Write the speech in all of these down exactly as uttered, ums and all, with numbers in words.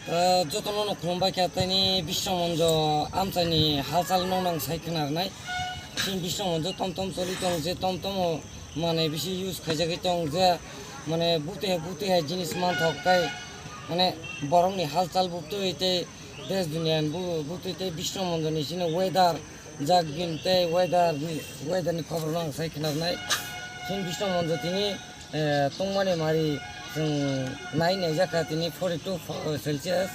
Ah, jotono no khulumbai kha, taini Biswa Monjo amchaini halchal no nang sai khna rwnai. Chini Biswa Monjo tom tom choli tong je, tom tomo manai bisi use khaijagwi tong je, mane butwi hai butwi hai jinis manthok tai, mane borokni halchal butwi tei desh duniya ni bu-, butwi tei Biswa Monjo ni chini weather jak din tei weather ni, weather ni khobor no ang sai khna rwnai. Chini Biswa Monjo tini eh, tongmani mari chwng nai naijak kha tini forty two Celsius,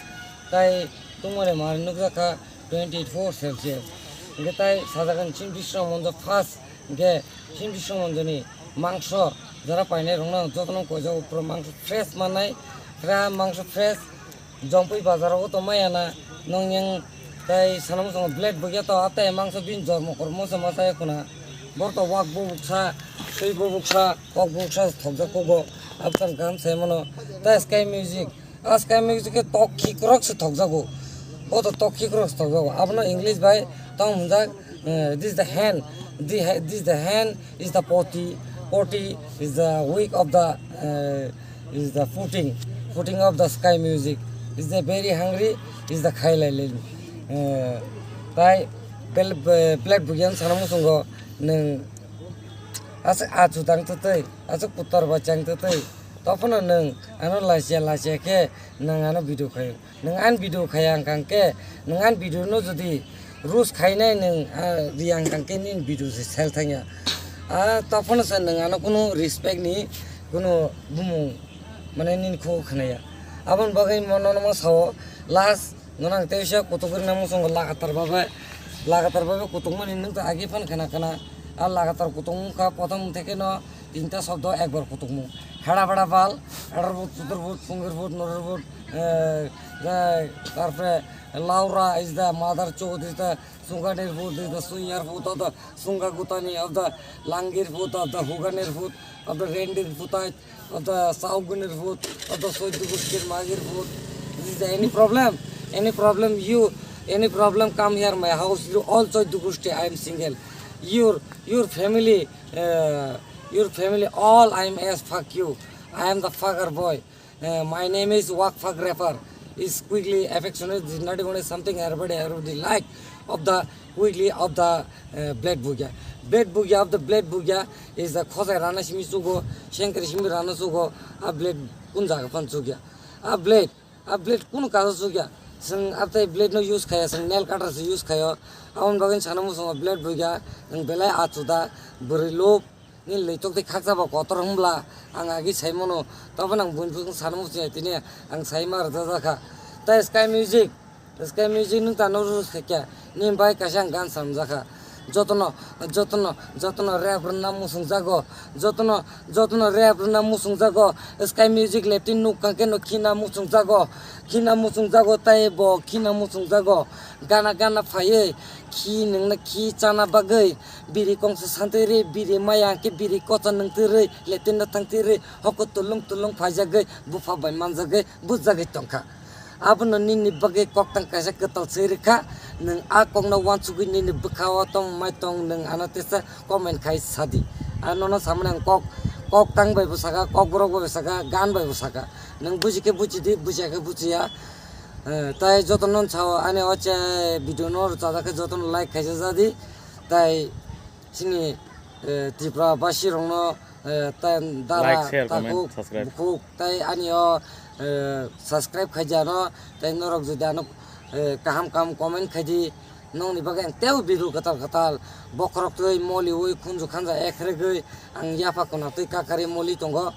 tai tongmani mari nukjak kha twenty four Celsius. Hingke tai sajagani chini Biswa Monjo first, hingke chini Biswa Monjoni mangso jara painai rokno jotono koijago, pura mangso fresh mannai, pura mangso fresh. Jongpui bazar o to maya na nong yang tai sana muchungo blade bukya to atai mangso bin jor mokor moso ma sai khuna. Bor to wak bo buksa, twi bo buksa, kok bo buksa thokjak kogo. Abtang kam sai mano. Tai Sky Music, a Sky Music ke tok khikrok se thokjago. Bo to tok khikrok se thokjago. Abono English bai tong hwnjak, eh, this is the hand, the ha-, this is the hand is the poti, poti is the wig of the, eh, is the footing, footing of the Sky Music, is the very hungry, is the khailai lin. Eh, tai bel-, be-, blade bukya sana muchungo nwng aswk achu tang twtwi, aswk kutar ba chang twtwi, tophano nwng ano lachiya lachiya khe nwng ano video khaio. Nwng ani video khaya wngkha khe, nwng ani video no jodi roast khainai nwng, ah, riya wngkha khe nini video se sel thangya. Ah, tophano se nwng ano kunu respect ni kunu bumung mane nini khugo khwnaya. Aboni bagwi mo nono ma sao last nono ang teisa kutuk rwna muchungo lagatar babe, lagatar babe kutuk mani nwng ta agi phan khana khana. Ah, lagatar kutuk wngkha prothom theke no tinta shobdo ekbar kutukmung. Hada bada bal, adar bud, sudur bud, pungir bud, noror bud, eh, eh, tarpore Laura is the mother chod is the Sunganir bud is the Sunyar bud of the Sunga Gutani of the Langir bud of the Huganir bud of the Rendir butai of the Saugunir bud of the Soiduguskir Magir bud. This is the any problem? Any problem you, any problem come here my house, you all Soidugusti, I am single. Your, your family, uh, your family, all I am as fuck you. I am the fucker boy. Uh, my name is Wak Fuck Rapper. Is quickly affectionate, is not even something everybody, everybody like of the quickly of the, uh, blade bugya. Blade bugya of the blade bugya is the khosai rana simi sugo, shengkri simi rana sugo, a blade kun jaga phan sugya. A blade, a blade kun kaja sugya. Sing atai blade no use khaya, sing nail cutter se use khayo. Aboni bagwi sana muchungo blade bugya, ang belai achuda, bwrwi lop, Ni leitok tei khaksa bo kotor wng bla, ang agi sai mano, tobo nang buini bwswng sana muchung ya tini ang sai ma rwjak kha. Tai Sky Music, Sky Music nwng tano rus kha kya, ni bai kaisa ang gan samjak kha. Jotono, jotono, jotono rap rwna muchung jago, jotono, jotono rap rwna muchung jago, Sky Music leptin nuk kang khe no khina muchung jago, khina muchung jago tai bo khina muchung jago, gana gana phaiwi khi nwngno khi chana bagwi. Biri kongsa santwi rwi, biri maya hwnkhe biri kocha nungtwi rwi, latrine no thangtwi rwi, hoko tulung tulung phaijagwi, bupha bai manjagwi, bujagwi tongkha. Abono nini bagwi koktang kaisa kwtal swi rwkha, nwng a kokno uansugwi nini bwkhao tongmai tong, nwng ano tesa comment khai sadi. Ang nono samani ang kok, koktang bai bo saka, kokborok bai bo saka, gan bai bo saka. Nwng buji khe buji di, bujiya khe bujiya. Eh, tai jotono sao ani o che video no rwchajak khe jotono like khaisa jadi. Tai chini, eh, Tripura basi rokno, eh, tai dara, like, share, comment, takhuk, subscribe, bukhuk, tai ani o, eh, subscribe khaijano, tai norok jodi ano, eh, kaham kaham comment khaidi, nokni bagwi ang teibo video kwtal kwtal bokhorok twi moliwi khunju khanja ekregwi ang yapha khuna twi kakari moli tongo,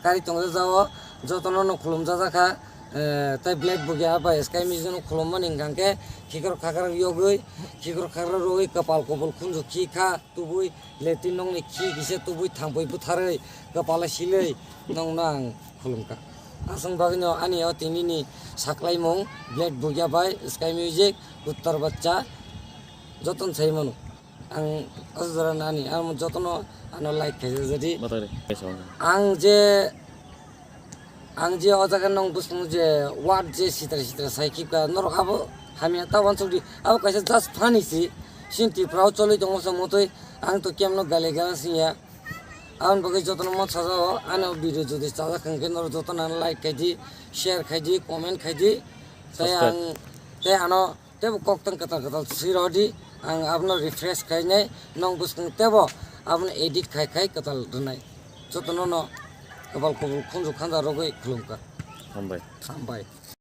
kari tongo jao jotono no khulumjajak kha. Eh, tai Blade Bugya bai Sky Music no khulummani hwnkha khe khikrok khakrok yogwi, khikrok khakrok rogwi, kwpal kubul khunju khi kha tubui, latrine nokni khi kisa tubui thangpui butharwi, kwpala silwi nokno ang khulumkha. Aswk bagwino ani o tinini saklaimung Blade Bugya bai Sky Music, Uttar Bachcha, jotono sai mano. Ang o jora nani, ang jotono ano like khaijak jadi. Batari, kaisa wngkha. Ang je, ang je o jaga nong bwskango je word je sitra sitra sai khibka, norok abo hamya ta uansukdi. Abo kaisa just funny si. Chini Tripura o choli tongo se motoi, ang to kemno gaile gana singya. Aboni bagwi jotono ma sajao, ano video jodi chajak hwnkhe norok jotono ano like khaidi, share khaidi, comment khaidi. Tei ang tei ano tebo koktang kwtal kwtal swi rw di, ang abono refresh khainai, nong bwskang tebo abono edit khai khai kwtal rwnai. Jotono no kwbal kubul khunju khanja rwgwi khulumkha. Hambai. Hambai.